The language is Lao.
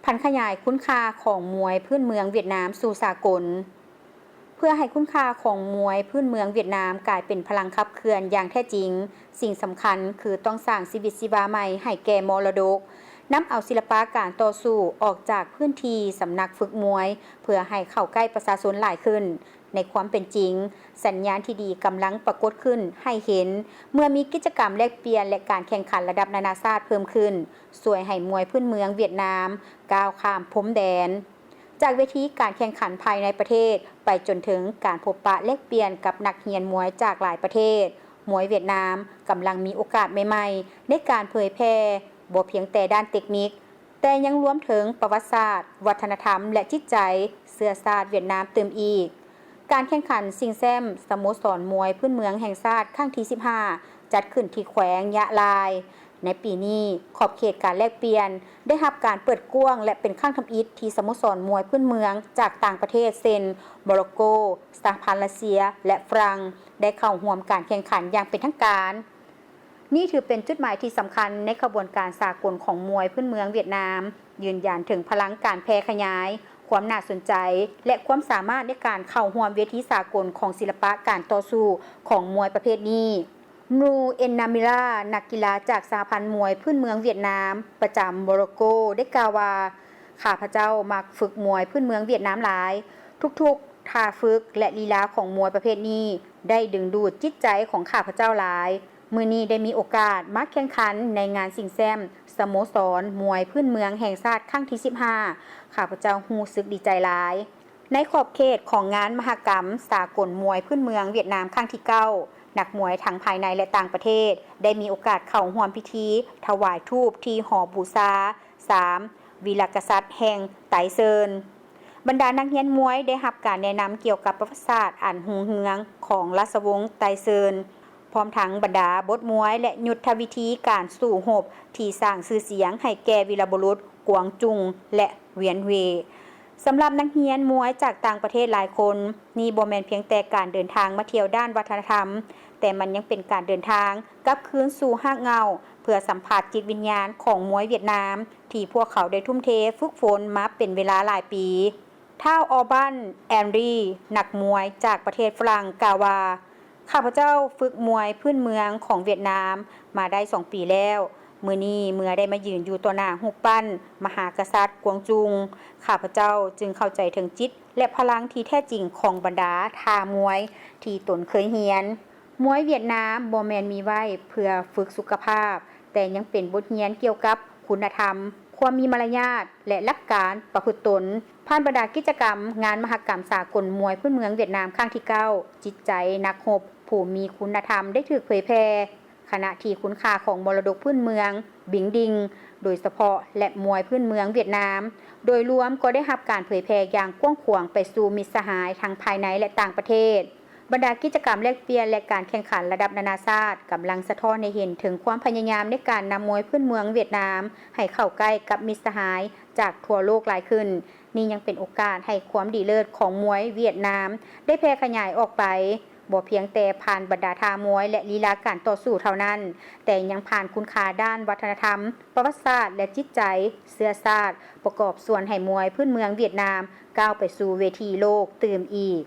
ຜັນຂະຫຍາຍຄຸນຄ່າຂອງມວຍພື້ນເມືອງຫວຽດນາມສູ່ສາກົນ. ເພື່ອໃຫ້ຄຸນຄ່າຂອງມວຍພື້ນເມືອງຫວຽດນາມກາຍເປັນພະລັງຂັບເຄື່ອນຢ່າງແທ້ຈິງ, ສິ່ງສຳຄັນຄືຕ້ອງສ້າງຊີວິດຊີວາໃໝ່ໃຫ້ແກ່ມໍລະດົກ, ນຳເອົາສິລະປະການຕໍ່ສູ້ອອກຈາກພື້ນທີ່ສຳນັກຝຶກມວຍ ເພື່ອໃຫ້ເຂົ້າໃກ້ປະຊາຊົນຫຼາຍຂຶ້ນ. ໃນຄວາມເປັນຈິງ, ສັນຍານທີ່ດີກຳລັງປາກົດຂຶ້ນໃຫ້ເຫັນ ເມື່ອມີກິດຈະກຳແລກປ່ຽນ ແລະ ການແຂ່ງຂັນລະດັບນານາຊາດເພີ່ມຂຶ້ນ, ຊ່ວຍໃຫ້ມວຍພື້ນເມືອງຫວຽດນາມກ້າວຂ້າມພົມແດນ. ຈາກເວທີການແຂ່ງຂັນພາຍໃນປະເທດ ໄປຈົນເຖິງການພົບປະແລກປ່ຽນກັບນັກຮຽນມວຍຈາກຫຼາຍປະເທດ, ມວຍຫວຽດນາມກຳລັງມີໂອກາດໃໝ່ໆໃນການເຜີຍແຜ່ ບໍ່ພຽງແຕ່ດ້ານເຕັກນິກ, ແຕ່ຍັງລວມເຖິງປະຫວັດສາດ, ວັດທະນະທຳ ແລະ ຈິດໃຈເຊື້ອຊາດຫວຽດນາມຕື່ມອີກ. ການແຂ່ງຂັນຊິງແຊ້ມສະໂມສອນມວຍພື້ນເມືອງແຫ່ງຊາດຄັ້ງທີສິບຫ້າ ຈັດຂຶ້ນທີ່ແຂວງຍະລາ. ໃນປີນີ້, ຂອບເຂດການແລກປ່ຽນໄດ້ຮັບການເປີດກວ້າງ ແລະ ເປັນຄັ້ງທຳອິດທີ່ສະໂມສອນມວຍພື້ນເມືອງຈາກຕ່າງປະເທດ ເຊັ່ນ ໂມໂຣໂກ, ສະຫະພັນຣັດເຊຍ ແລະ ຝຣັ່ງ ໄດ້ເຂົ້າຮ່ວມການແຂ່ງຂັນຢ່າງເປັນທາງການ. ນີ້ຖືເປັນຈຸດໝາຍທີ່ສຳຄັນໃນຂະບວນການສາກົນຂອງມວຍພື້ນເມືອງຫວຽດນາມ, ຢືນຢັນເຖິງພະລັງການແຜ່ຂະຫຍາຍ, ຄວາມໜ້າສົນໃຈ ແລະ ຄວາມສາມາດໃນການເຂົ້າຮ່ວມເວທີສາກົນຂອງສິລະປະການຕໍ່ສູ້ຂອງມວຍປະເພດນີ້. ນູ ເອັນນາມິລາ ນັກກິລາຈາກສະຫະພັນມວຍພື້ນເມືອງຫວຽດນາມ ປະຈຳໂມໂຣໂກ ໄດ້ກ່າວວ່າ, ຂ້າພະເຈົ້າມັກຝຶກມວຍພື້ນເມືອງຫວຽດນາມຫຼາຍ. ທຸກໆທ່າຝຶກ ແລະ ລີລາຂອງມວຍປະເພດນີ້ໄດ້ດຶງດູດຈິດໃຈຂອງຂ້າພະເຈົ້າຫຼາຍ. ມື້ນີ້ໄດ້ມີໂອກາດມາແຂ່ງຂັນໃນງານຊິງແຊ້ມສະໂມສອນມວຍພື້ນເມືອງແຫ່ງຊາດຄັ້ງທີສິບຫ້າ, ຂ້າພະເຈົ້າຮູ້ສຶກດີໃຈຫຼາຍ. ໃນຂອບເຂດຂອງງານມະຫະກຳສາກົນມວຍພື້ນເມືອງຫວຽດນາມຄັ້ງທີເກົ້າ, ນັກມວຍທັງພາຍໃນ ແລະ ຕ່າງປະເທດ ໄດ້ມີໂອກາດເຂົ້າຮ່ວມພິທີຖວາຍທູບທີ່ຫໍບູຊາສາມ ວີລະກະສັດແຫ່ງໄຕເຊີນ. ບັນດານັກຮຽນມວຍໄດ້ຮັບການແນະນຳກ່ຽວກັບປະຫວັດສາດອັນຮຸ່ງເຮືອງຂອງລາຊະວົງໄຕເຊີນ, ພ້ອມທັງບັນດາບົດມວຍ ແລະ ຍຸດທະວິທີການສູ້ຮົບທີ່ສ້າງຊື່ສຽງໃຫ້ແກ່ວີລະບຸລຸດກວາງຈຸງ ແລະ ຫວຽນເຫວ. ສຳລັບນັກຮຽນມວຍຈາກຕ່າງປະເທດຫຼາຍຄົນ, ນີ້ບໍ່ແມ່ນພຽງແຕ່ການເດີນທາງມາທ່ຽວດ້ານວັດທະນະທຳ, ແຕ່ມັນຍັງເປັນການເດີນທາງກັບຄືນສູ່ຮາກເຫງົ້າ ເພື່ອສຳຜັດຈິດວິນຍານຂອງມວຍຫວຽດນາມ ທີ່ພວກເຂົາໄດ້ທຸ່ມເທຝຶກຝົນມາເປັນເວລາຫຼາຍປີ. ທ້າວ ອອບັນ ແອນຣີ ນັກມວຍຈາກປະເທດຝຣັ່ງ ກ່າວວ່າ, ຂ້າພະເຈົ້າຝຶກມວຍພື້ນເມືອງຂອງຫວຽດນາມມາໄດ້ສອງປີແລ້ວ. ມື້ນີ້ເມື່ອໄດ້ມາຢືນຢູ່ຕໍ່ໜ້າຮູບປັ້ນມະຫາກະສັດກວາງຈຸງ, ຂ້າພະເຈົ້າຈຶ່ງເຂົ້າໃຈເຖິງຈິດ ແລະ ພະລັງທີ່ແທ້ຈິງຂອງບັນດາທ່າມວຍທີ່ຕົນເຄີຍຮຽນ. ມວຍຫວຽດນາມບໍ່ແມ່ນມີໄວ້ເພື່ອຝຶກສຸຂະພາບ, ແຕ່ຍັງເປັນບົດຮຽນກ່ຽວກັບຄຸນນະທຳ, ຄວາມມີມາລະຍາດ ແລະ ຫຼັກການປະພຶດຕົນ. ຜ່ານບັນດາກິດຈະກຳງານມະຫະກຳສາກົນມວຍພື້ນເມືອງຫວຽດນາມຄັ້ງທີເກົ້າ, ຈິດໃຈນັກຮົບຜູ້ມີຄຸນນະທຳໄດ້ຖືກເຜີຍແຜ່, ຂະນະທີ່ຄຸນຄ່າຂອງມໍລະດົກພື້ນເມືອງ, ບິງດິງ ໂດຍສະເພາະ ແລະ ມວຍພື້ນເມືອງຫວຽດນາມ ໂດຍລວມກໍໄດ້ຮັບການເຜີຍແຜ່ຢ່າງກວ້າງຂວາງໄປສູ່ມິດສະຫາຍທັງພາຍໃນ ແລະ ຕ່າງປະເທດ. ບັນດາກິດຈະກຳແລກປ່ຽນ ແລະ ການແຂ່ງຂັນລະດັບນານາຊາດ ກຳລັງສະທ້ອນໃຫ້ເຫັນເຖິງຄວາມພະຍາຍາມໃນການນຳມວຍພື້ນເມືອງຫວຽດນາມໃຫ້ເຂົ້າໃກ້ກັບມິດສະຫາຍຈາກທົ່ວໂລກຫຼາຍຂຶ້ນ. ນີ້ຍັງເປັນໂອກາດໃຫ້ຄວາມດີເລີດຂອງມວຍຫວຽດນາມໄດ້ແຜ່ຂະຫຍາຍອອກໄປ, ບໍ່ພຽງແຕ່ຜ່ານບັນດາທ່າມວຍ ແລະ ລີລາການຕໍ່ສູ້ເທົ່ານັ້ນ, ແຕ່ຍັງຜ່ານຄຸນຄ່າດ້ານວັດທະນະທຳ, ປະຫວັດສາດ ແລະ ຈິດໃຈເຊື້ອຊາດ, ປະກອບສ່ວນໃຫ້ມວຍພື້ນເມືອງຫວຽດນາມກ້າວໄປສູ່ເວທີໂລກຕື່ມອີກ.